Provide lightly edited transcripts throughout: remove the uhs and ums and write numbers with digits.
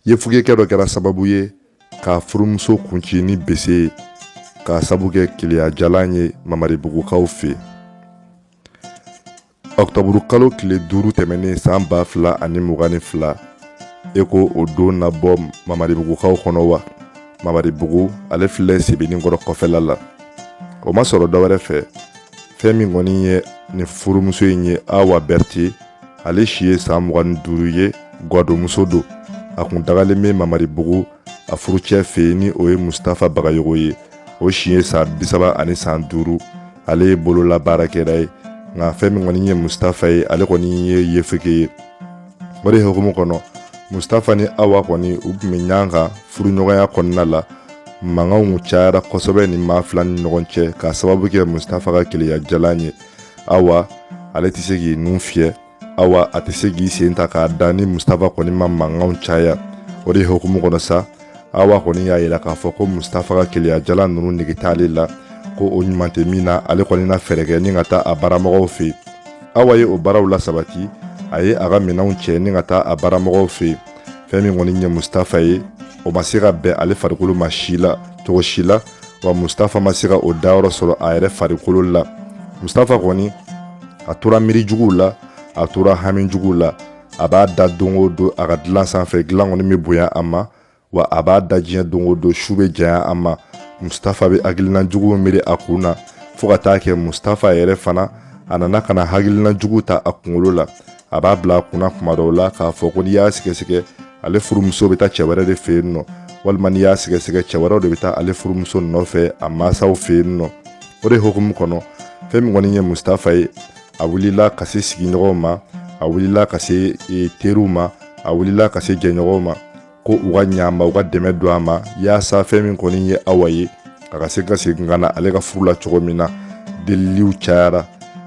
Yefugekɛ dɔ kɛra sababu ye k'a furumuso kunci ni bese ye k'a sabu kɛ keleya jalan ye Mamaribugukaw fɛ. Ɔkutɔburu kalo tile 5 tɛmɛnen san 2022, e ko o don na bɔ Mamaribugukaw kɔnɔ wa? Mamaribugu, ale filɛ Sebeninkɔrɔ kɔfɛla la. O ma sɔrɔ dɔwɛrɛ fɛ, fɛn min kɔni ye nin furumuso in ye, Awa Berete, ale si ye san 25 ye, gwadonmuso don. A kun dagalen bɛ Mamaribugu a furucɛ fɛ yen, ni o ye Mustafa Bagayogo ye. O si ye san 35, ale ye bolola baarakɛla ye. Nka fɛn min kɔni ye Mustafa ye, ale kɔni ye yefege ye. O de hukumu kɔnɔ, Mustafa ni Awa kɔni, u tun bɛ ɲɔgɔn kan furuɲɔgɔnya kɔnɔna la. Mankanw cayara kosɛbɛ ni maa fila ni ɲɔgɔn cɛ k'a sababu kɛ Mustafa ka keleya jalan ye. Awa ale tɛ se k'i nun fiyɛ, Awa a tɛ se k'i sen ta k'a da ni Mustafa kɔni ma mankanw caya. O de hukumu kɔnɔ sa, Awa kɔni y'a yira k'a fɔ ko Mustafa ka keleya jalan ninnu nege t'ale la, ko o ɲuman tɛ min na, ale kɔni na fɛɛrɛ kɛ ni ka taa a baramɔgɔw fɛ yen. Awa ye o baaraw lasabati, a ye a ka minɛnw cɛ ni ka taa a baramɔgɔw fɛ yen. Fɛn min kɔni ye Mustafa ye, o ma se ka bɛn ale farikolo ma si la cogo si la, wa Mustafa ma se ka o dayɔrɔ sɔrɔ a yɛrɛ farikolo la. Mustafa kɔni, a tora miiri juguw la, a tora hami juguw la. A b'a da don o don a ka dilan sanfɛ, dilan kɔni bɛ bonya a ma, wa a b'a da diɲɛ don o don, su bɛ janya a ma. Mustafa bɛ hakilina juguw miiri a kun na, fo ka taa kɛ Mustafa yɛrɛ fana, a nana ka na hakilina jugu ta a kunkolo la. A b'a bila a kunna kuma dɔw la k'a fɔ ko n'i y'a sɛgɛsɛgɛ, ale furumuso bɛ taa cɛ wɛrɛ de fɛ yen nɔ, walima n'i y'a sɛgɛsɛgɛ, cɛ wɛrɛw de bɛ taa ale furumuso nɔfɛ a mansaw fɛ yen nɔ. O de hukumu kɔnɔ, fɛn min kɔni ye Mustafa ye, a wulila ka se sigiɲɔgɔnw ma, a wulila ka se teriw ma, a wulila ka se jɛɲɔgɔnw ma ko u ka ɲa a ma, u ka dɛmɛ don a ma, yaasa fɛn min kɔni ye Awa ye, a ka se ka segin ka na ale ka furu la cogo min na. Deliliw cayara,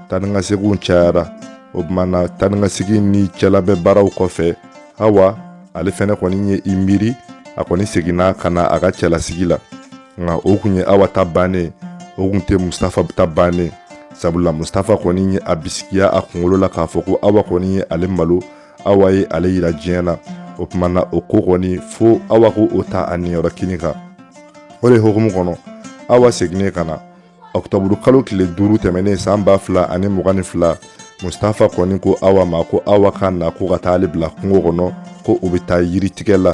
taa ni ka seginw cayara. O tuma na, taa ni ka segin ni cɛlabɛn baaraw kɔfɛ, Awa ale fɛnɛ kɔni ye i miiri, a kɔni seginna ka na a ka cɛlasigi la. Nka o kun ye Awa ta bannen, o kun tɛ Mustafa ta bannen, sabula Mustafa kɔni ye a bisigiya a kunkolo la k'a fɔ ko Awa kɔni ye ale malo, Awa ye ale yira diɲɛ na. O tuma na, o ko kɔni, fo Awa ko o ta a niyɔrɔ kini kan. O de hukumu kɔnɔ, Awa seginnen ka na ɔkutɔburu kalo tile 5 tɛmɛnen san 2022, Mustafa kɔni ko Awa ma ko Awa ka na, ko ka taa ale bila kungo kɔnɔ, ko u bɛ taa yiri tigɛ la.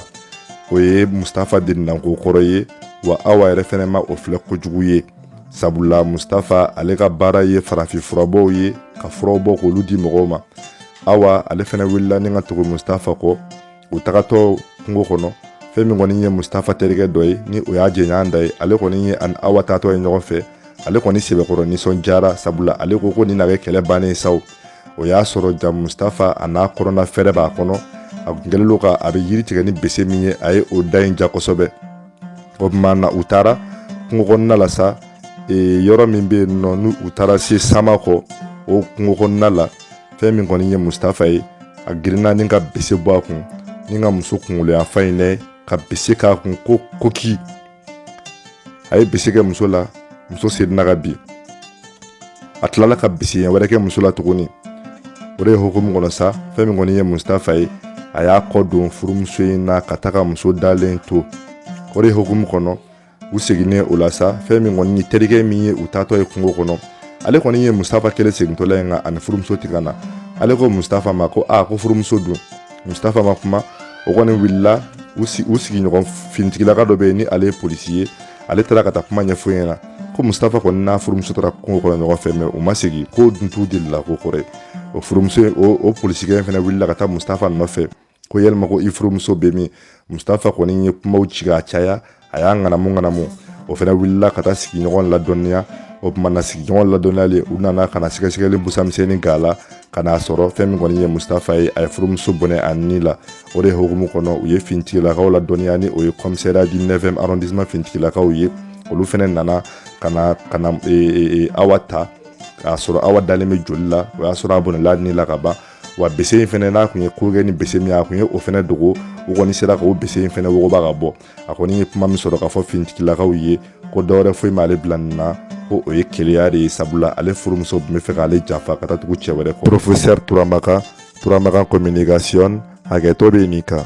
O ye Mustafa delinanko kɔrɔ ye, wa Awa yɛrɛ fɛnɛ ma o filɛ kojugu ye, sabula Mustafa ale ka baara ye farafin furabɔw ye, ka furaw bɔ k'olu di mɔgɔw ma. Awa ale fɛnɛ wulila ni ka tugu Mustafa kɔ. U tagatɔ kungo kɔnɔ, fɛn min kɔni ye Mustafa terikɛ dɔ ye, ni o y'a jɛɲɔgɔn da ye, ale kɔni ye ani Awa taatɔ ye ɲɔgɔn fɛ. Ale kɔni sɛbɛkɔrɔ nisɔndiyara, sabula ale ko ko nin na kɛ kɛlɛ bannen sa. O y'a sɔrɔ ja Mustafa a n'a kɔnɔna fɛrɛ b'a kɔnɔ. A kun kɛlen don ka a bɛ yiri tigɛ ni bese min ye, a ye o da in ja kosɛbɛ. O tuma na, u taara kungo kɔnɔna la sa, yɔrɔ min bɛ yen nɔ, n'u u taara se Samakɔ, o kungo kɔnɔna la, fɛn min kɔni ye Mustafa ye, a girinna ni ka bese bɔ a kun ni ka muso kunkolo yanfan in dɛ, ka bese k'a kun ko koki. A ye bese kɛ muso la, muso seginna ka bin. A tilala ka bese ɲɛ wɛrɛ kɛ muso la tuguni. O de ye hukumu kɔnɔ sa, fɛn min kɔni ye Mustafa ye, a y'a kɔ don furumuso in na ka taga muso dalen to. O de hukumu kɔnɔ, u seginnen o la sa, fɛn min kɔni ni terikɛ min ye u taatɔ ye kungo kɔnɔ, ale kɔni ye Mustafa kelen segintɔla ye, nka ani furumuso tɛ ka na. Ale ko Mustafa ma ko aa, ko furumuso dun? Mustafa ma kuma. O kɔni wulila, u sigiɲɔgɔn finitigilaka dɔ bɛ yen, ni ale ye polisi ye, ale taara ka taa kuma ɲɛfɔ ɲɛna ko Mustafa kɔni n'a furumuso taara kungo kɔnɔ ɲɔgɔn fɛ, mais u ma segin, k'o dun t'u delila ko kɔrɔ ye. O furumuso, o polisikɛ in fana wulila ka taa Mustafa nɔfɛ ko yalima ko i furumuso bɛ min? Mustafa kɔni ye kumaw ci k'a caya, a y'a ŋanamu ŋanamu. O fana wulila ka taa sigiɲɔgɔn ladɔnniya. O tuma na, sigiɲɔgɔn ladɔnniyalen, u nana ka na sɛgɛsɛgɛli busamisɛnnin k'a la ka n'a sɔrɔ fɛn min kɔni ye Mustafa ye, a ye furumuso bɔnɛ a ni la. O de hukumu kɔnɔ, u ye finitigilakaw ladɔnniya, ni o ye commissariat du 9e arrondissement finitigilakaw ye. Olu fana nana ka na Awa ta k'a sɔrɔ Awa dalen bɛ joli la. O y'a sɔrɔ a bɔnɛla ni la ka ban, wa bese in fɛnɛ, n'a kun ye ko kɛ ni bese min ye, a kun ye o fɛnɛ dogo. U kɔni sera k'o bese in fɛnɛ wogoba ka bɔ. A kɔni ye kuma min sɔrɔ k'a fɔ finitigilakaw ye ko dɔwɛrɛ foyi m'ale bila nin na, ko o ye keleya de ye, sabula ale furumuso tun bɛ fɛ k'ale janfa ka taa tugu cɛ wɛrɛ kɔ. Professeur Turamakan, Turamakan communication, hakɛto bɛ nin kan.